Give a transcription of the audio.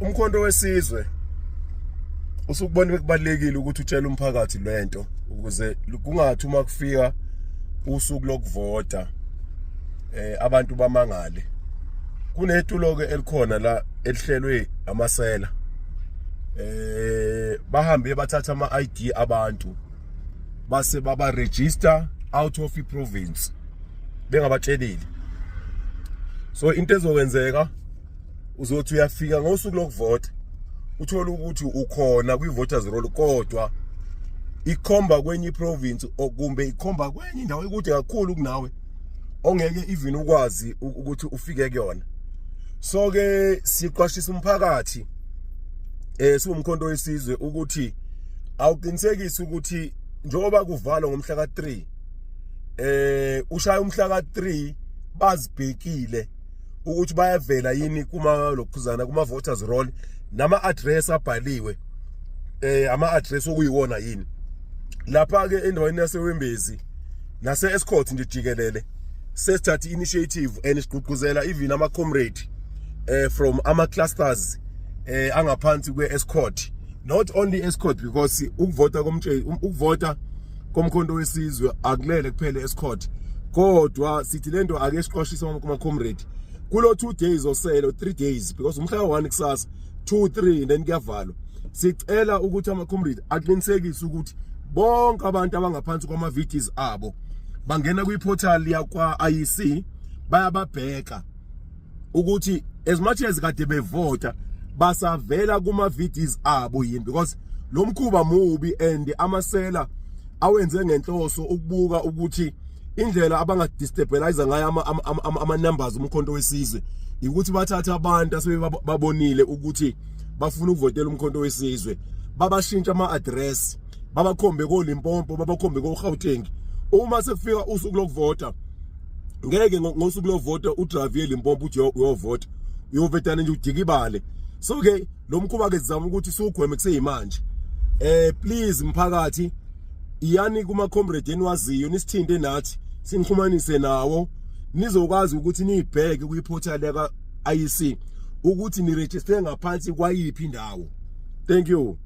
Umkhonto wesizwe usukubona bekubalekile ukuthi utshele umphakathi lento ukuze kungathi uma kufika usuku lokuvota abantu bamangale. Kunetulo ke elikhona la elihlelwe amasela. Bahambe bathatha ama ID abantu base baba register out of i-province bengabatshelile. So into ezokwenzeka, uzothi uyafika ngosuku lokuvota, uthole ukuthi ukhona kwi-voters roll, kodwa ikhomba kwenye iprovince kumbe ikhomba kwenye indawo ekude kakhulu kunawe, ongeke even ukwazi ukuthi ufike kuyona. So ke siqwashisa umphakathi siwumkhonto wesizwe ukuthi awuqinisekise ukuthi njengoba kuvalwa ngomhla ka3, ushaya umhla ka3, bazibhekile ukuthi bayavela yini kuma lokhuzana, kuma voters roll, nama address abhaliwe, ama address okuyiwona yini. Lapha ke endaweni yaseWembezi nase Estcourt nje jikelele, sesithatha initiative and sigqugquzela even ama comrade from ama clusters angaphansi kwe Estcourt, not only Estcourt, because ukuvota komtsheli, ukuvota komkhonto wesizwe akulele kuphela Estcourt, kodwa sithi lento ake siqwashise kuma comrade kulo 2 days osele, 3 days, because umhla ka1 kusasa, 2 3, then kuyavalwa. Sicela ukuthi ama comrade aqinisekise ukuthi bonke abantu abangaphansi kwama VDs abo bangena kwi-portal yakwa IEC, bayababheka ukuthi as much as kade bevota, basavela kuma VDs abo yini, because lo mkhuba mubi and amasela awenze ngenhloso ukubuka ukuthi indlela abangadestabilize ngayo ama numbers umkhonto wesizwe ukuthi bathatha abantu asebabonile ukuthi bafuna ukuvotela umkhonto wesizwe, babashintsha ama address, babakhombe koLimpopo, babakhombe koGauteng. Uma sekufika usuku lokuvota, ngeke ngosuku lovota udrive eLimpopo uthi uyovota, uyovetana nje udikibale. So ke lo mkhuba ke sizama ukuthi siwugweme kuseyimanje. Please mphakathi, iyani kuma comrade eniwaziyo, nisithinte nathi, sinixhumanise nawo, nizokwazi ukuthi niyibheke kwi-portal yaka IEC ukuthi niregister ngaphansi kwayiphi indawo. Thank you.